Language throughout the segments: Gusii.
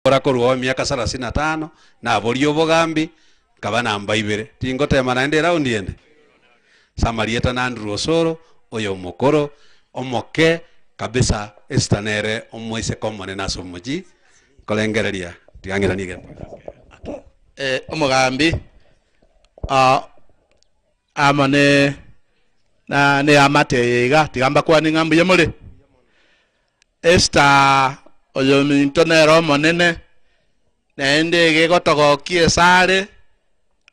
Nkora korwa emiaka sarasini na tano, naboria obogambi, nkaba namba ibere. Tingotema naende eraundi ende. Ase amarieta na Andrew Osoro, oyo omokoro, omoke kabisa, Esther nere omoiseke omonene ase omochie, nkorengereria tiga ng'iranie egento eke. Eh, omogambi ah, amo ne na neamate eye iga tiga mbakwane ng'a mbuya more. Esther oyominto nere omonene, naende iga egotogokia esare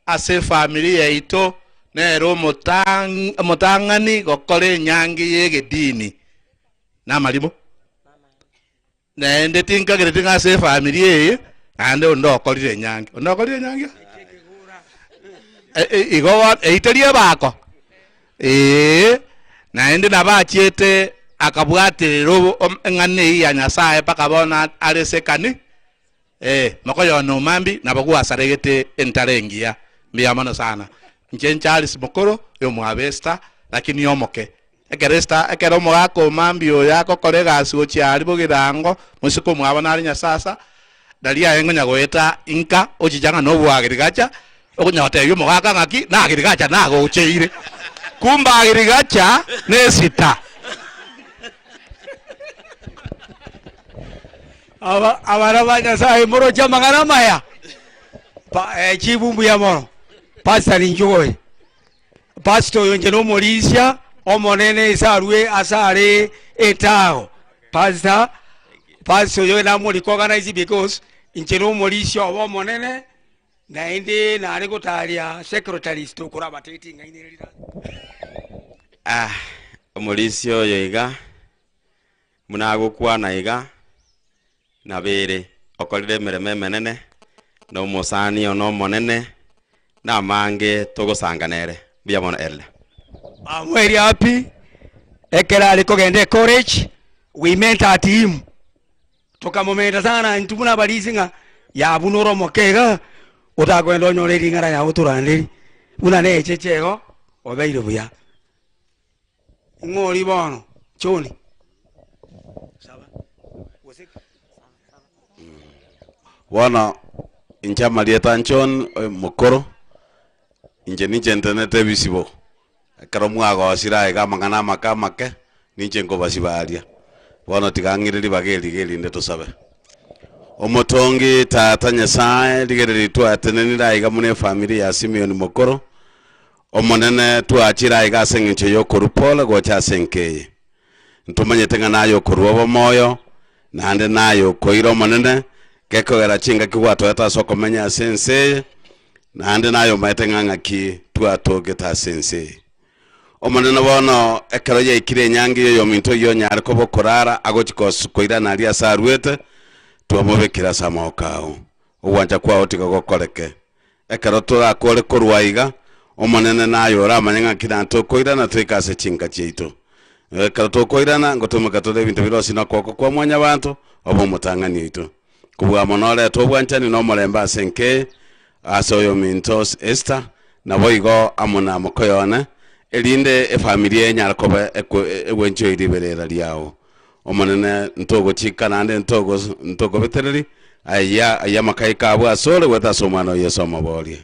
ase efamiri yaito, nere omotang omotang'ani gokora enyangi y'egedini. Namarimo? Naende tinkagereti ng'a ase efamiri eye naende onde okorire enyangi. Onde okorire enyangi? Igo bono eyio teri ebako? Ee, naende nabo achiete akabwaterera obo eng'ana eyio ya Nyasae mpaka bono are ase ekani, ee, mokoyona omambia nabo gwasaregete entaro engiya. Mbuya mono sana. Inche Charles Mokoro, oyomwabo Esther, lakini omoke. Ekero Esther, ekero omogaka omambia oyo agokora egasi gochia aria bogirango, moiseke omwabo nare Nyasasa, Nario aye ngonya goeta inka ochicha ng'a nobwagirigacha, okonya gotebia omogaka ng'aki nagirigacha nagocheire, kumbe agirigacha nesita. Aba abana ba Nyasaye moroche amang'ana amaya? Pa, eh, chibu mbuya mono. Pastor ninchuo oye. Pastor oyo inche nomorisia omonene ase arwe ase are etago. Pastor, pastor oyo namorikoganise because inche nomorisia obo omonene naende nare gotaria secretaries tokorabateti ng'ainere rirani. Ah, omorisia oyo iga, buna agokwana iga, Nabo ere, okorire emeremo emenene, na omosani one omonene, na amange togosanga nere. Mbuya mono Elder. I'm very happy ekero are kogenda ecollege we mentored him tokamomenta sana intwe buna abarisi ng'a yaa buna ore omoke igaa otakogenda onyore ring'ana yago otoranderi buna ne echeche igo obeire buya. Ing'o oria bono? John. Bono inche amarieta John oyo omokoro, inche ninche ntenenete ebisibo, ekero mwagosire aiga amang'ana amake amake, ninche nkobasiba aria. Bono tiga ng'ire ribaga eri iga erinde tosabe. Omotongi Tata Nyasaye, rigereria twatenenire aiga buna efamiri ya Simeon mokoro, Omonene, twachire aiga ase engencho y'okorua pole gocha ase enka eye. Ntomanyete ng'a naye okorua obomoyo, naende naye okoira Omonene, gekogera chingaki gwatoete ase okomenya ase ense eye, naende naye omanyete ng'a ng'aki twatogete ase ense eye. Omonene bono ekero yaikire enyangi y'oyominto oyio onyare koba okorara agochi kos koirana aria ase aruete, twamobekire ase amaboko ao. Ogwancha kwao tiga gokoreke. Ekero torakore korwa aiga, Omonene naye oramanye ng'aki natokoirana toike ase chinka chiaito. Ekero tokoirana, ngotumeka tore ebinto bire ase nokoboko kwa Mwanyabanto, obe omotang'ani oito. Kobua mono orete obwanchani na omorembe ase enka eye, ase oyominto Esther, naboigo amo na mokoyo one, erinde efamiri eye enyare koba egwenchoiri riberera riao. Omonene, ntogochika naende ntogobetereria, ayia ayio amakaika abwo asore goeta ase Omwana o Yeso omoboria.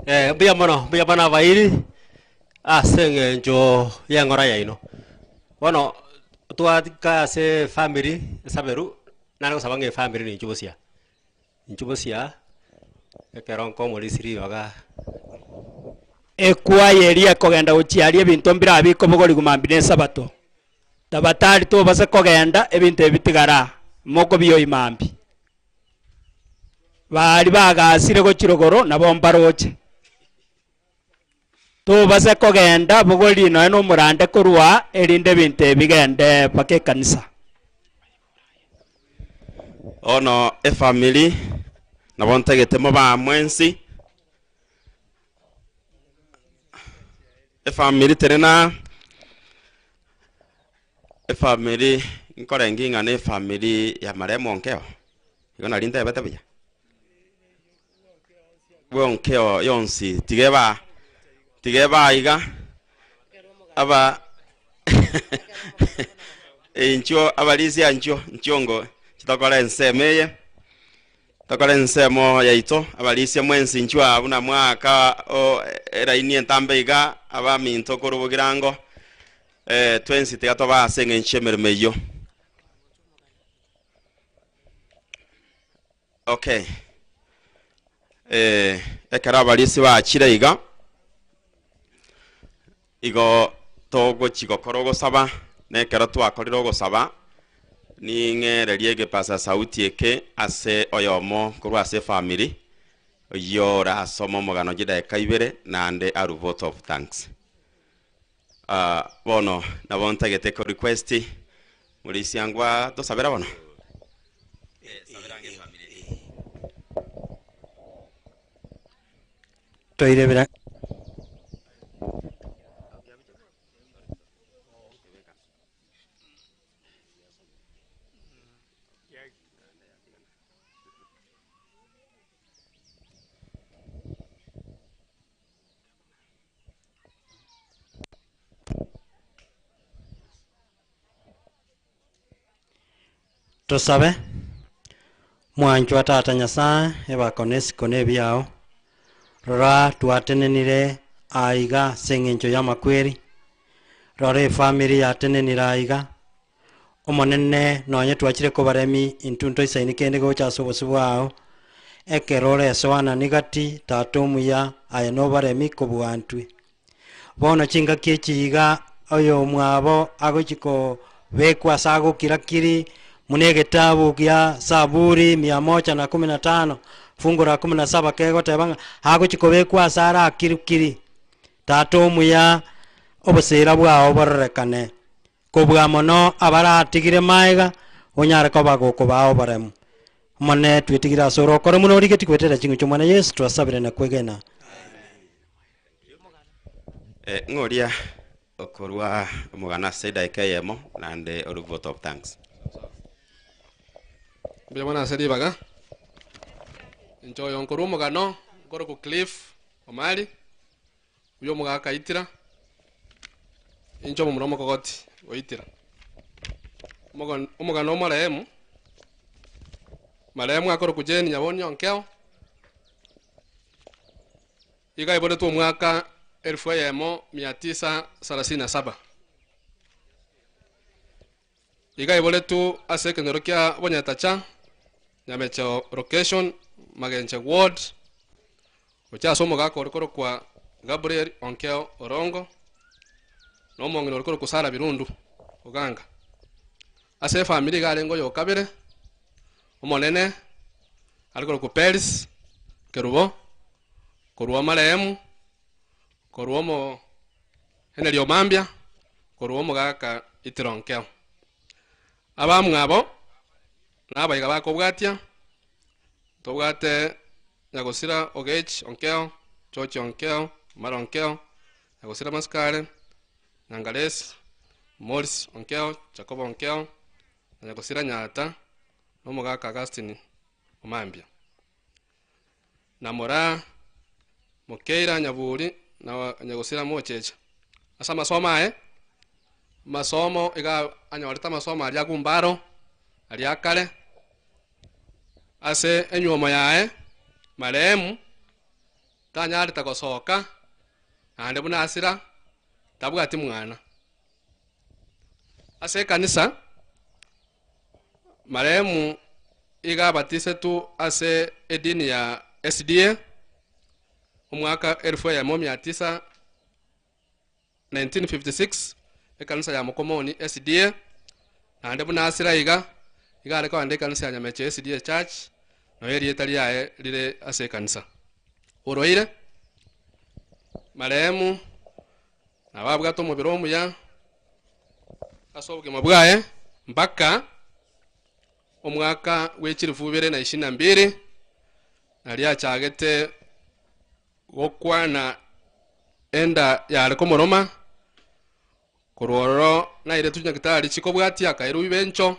Eh, mbuya mono, mbuya mono abairi ase eng'encho y'eng'ora yaino. Bono twaika ase efamiri esaberu, nare gosaba ng'a efamiri ninchu bosia, inchu bosia ekero nkomorisia ribaga. Ekwaya eria ekogenda gochia aria ebinto mbirabe bikobogorigwa mambia na esabato. Tabatari tobase kogenda ebinto ebi bitigare aa, mokobioyia mambia. Baria bagasire gochia rogoro nabo mbaroche. Tobase kogenda bogoria nonya na omorande korwa aa, erinde ebinto ebi bigende mpaka ekanisa. Bono efamiri nabo ntagete mobe aa mwensi. Efamiri tenena, efamiri nkorenge ing'a na efamiri ya marehemu Onkeo, igo nari ntebete buya? Bwa Onkeo yonsi tiga ebe aa, tiga ebe aa iga, aba. Inchuo abarisia inchuo, inchuo ngo chitokore ensemo eye, tokore ensemo yaito, abarisia mwensi inchuo aa buna mwaaka o eraini entambe iga, abaminto korwa bogirango, twensi tiga tobe ase eng'encho y'emeremo eyio. Okay. Eh, ekero abarisi bachire iga, igo togochi gokora ogosaba, na ekero twakorire ogosaba, ning'ererie egepasa sauti eke ase oyomo korwa ase efamiri, oyio orasome omogano chidaeka ibere, naende arue vote of thanks. Ah, bono nabo ntagete ko request morisia ngwa tosabera bono. Toirebera Tosabe, Mwanchwa Tata Nyasae, ebako na esiko na ebiao, rora twatenenire aiga ase eng'encho y'amakweri, rora efamiri yatenenire aiga, Omonene, nonye twachire kobaremi, intwe ntoisaini kende gocha ase obosio bwao, ekero oresoanani gati, Tata omuya, aye nobaremi kobua ntwe. Bono chingaki echi iga oyomwabo agochi kobekwa ase agokira-kiri, buna egetabu gia Saburi mia moja na kumi na tano fungu la kumi na saba kegoteba ng'a agochi kobekwa ase arakiru-kiri. Tata omuya, oboseera bwao bororekane. Kobua mono abaratigire magega, onyare koba gokobaa oboremu. Omonene twetigire ase ore okore buna origetie goetera ching'encho Omwana Yeso twasabire na kwegena. Eh, ng'oria okorua omogano ase edaika eyemo naende orue vote of thanks. Mbuya mono ase ribaga. Inche oyo nkorwa omogano nkorokwa Cliff Omari. Oyio omogaka aitira, inche omomura omokogoti oitira. Omogon omogano omoremu, maremu akorokwa Jane Nyabonyi Onkeo, iga aiboretwe omwaka elfu eyemo mia tisa sarasini na saba. Iga aiboretwe ase ekenyoro kia Bonyetacha, Nyamecheo Location, Magenche Ward, gochia ase omogaka ore korokwa Gabriel Onkeo Orongo, na omong'ina ore korokwa Sarah Birundu Oganga. Ase efamiri iga arenge oyo o kabere, omonene are korokwa Peris Kerubo, korwa Omarehemu, korwa omo Henry Omambia, korwa omogaka Itiro Onkeo. Abamwabo nabaiga bakobwatia, ntobwate Nyagosira Ogech Onkeo, George Onkeo, Omara Onkeo, Nyagosira Masikare, Nyangaresi, Morris Onkeo, Jacobo Onkeo, na Nyagosira Nyata, na omogaka Augustine Omambia. Na Moraa, Mokeira Nyaburi, na Nyagosira Mochecha. Ase amasomo aye, amasomo iga anyorete amasomo aria agumbaro, aria akare, ase enywomo yaye, marehemu, tanyarete gosoka, naende buna asira, tabwati mwana. Ase ekanisa, Marehemu iga abatisetwe ase edini ya SDA omwaka elfu eyemo mia tisa 1956 ekanisa ya Mokomoni SDA, naende buna asire iga, iga are kogenda ekanisa ya Nyameche SDA Church, noyo erieta riaye rire ase ekanisa. Oroire, marehemu nabo abwate omobere omuya ase obogima bwaye mpaka omwaka bwe chilifu ibere na ishirini na mbili, nario achagete Gokwana enda yare komoroma, korwa ororo nairetwe chinyagitari chikobwatia akairwa Ibencho,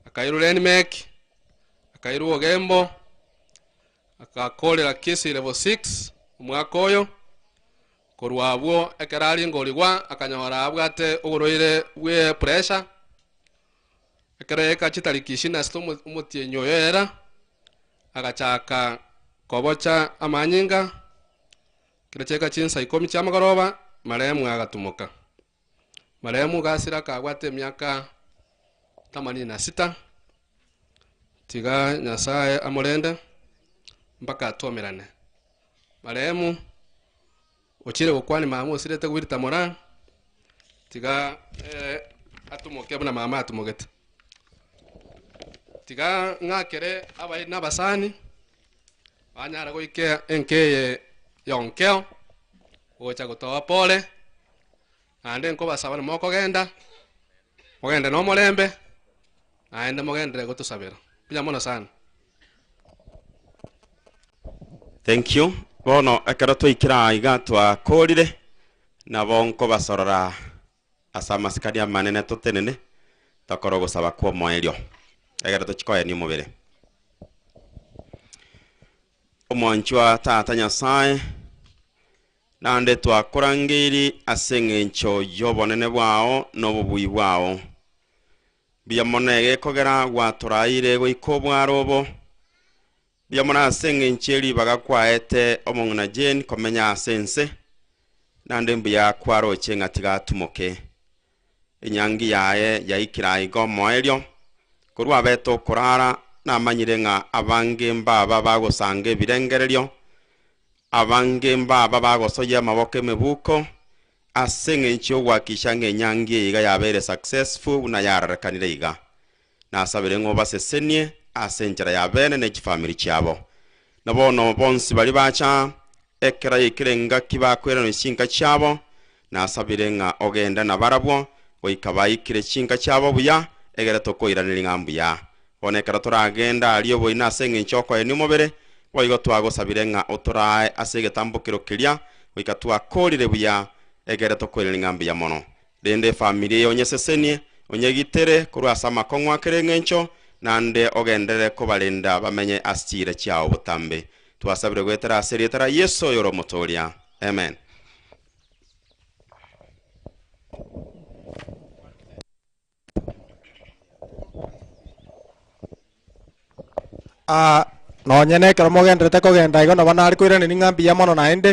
akairwa Renmek, akairwa Ogembo, agakorera Kisii level 6 omwaka oyo, korwa abwo ekero aringorigwa akanyora abwate oborwaire bwe pressure. Ekero yaika chitariki ishirini na sita omotienyi oyo era, agachaka kobocha amanyinga, ekero chiaika chinsa ikomi chiamagoroba, marehemu agatumoka. Marehemu gasira akabwate emiaka themanini na sita, tiga Nyasaye amorende mpaka atuomerane. Marehemu ochire gokwania mama osirete gwirita moraa, tiga ere atumoke buna mama atumogete. Tiga ng'akere abairi na abasani, banyare goika enka eye yonkeo, gocha gotoa pole, naende nkobasaba namokogenda, mogende nomorembe, naende mogenderere gotosabera. Mbuya mono sana. Thank you. Bono ekero twaikire aa iga twakorire, nabo nkobasorora ase amasikani amanene totenene, tokore ogosaba kw'omoerio, egere tochie koenia omobere. Omwanchwa Tata Nyasae, naende twakorangeiri ase eng'encho y'obonene bwao na obobui bwao. Mbuya mono egekogera gwatoraire goika obware obo. Mbuya mono ase eng'encho ye ribaga kwaete omong'ina Jane komenya ase ense, naende mbuya kwaroche ng'a tiga atumoke. Enyangi yaye yaikire aiga omoerio, korwa abete okorara, namanyire ng'a abange mbaba bagosanga ebirengererio, abange mbaba bagosoyia amaboko emebuko, Ase eng'encho y'ogoakisha ng'a enyangi eye iga yabeire successful buna yarorekanire iga. Nasabire ng'a obasesenie ase enchera ya bene ne chifamiri chiabo. Na bono bonsi baria bacha aa, ekero yaikire engaki bakoiranwa chinka chiabo, nasabire ng'a ogende nabarabwo goika baikire chinka chiabo buya, egere tokoiraneria ng'a mbuya. Bono ekero toragende aria oboina ase engencho y'okoenia omobere, boigo twagosabire ng'a otorae ase egetambokero keria goika twakoorire buya, egere tokoiranerie ng'a mbuya mono. Rende efamiri eye onyesesenie, onyegitere korwa ase amakong'u a kera engencho, naende ogenderere kobarenda bamenye ase chiira chiao botambe. Twasabire goetera ase erieta ria Yeso oyore Omotooria. Amen. Aa, nonye nekero mogendererete kogenda igo nabo nare koiraneria ng'a mbuya mono naende.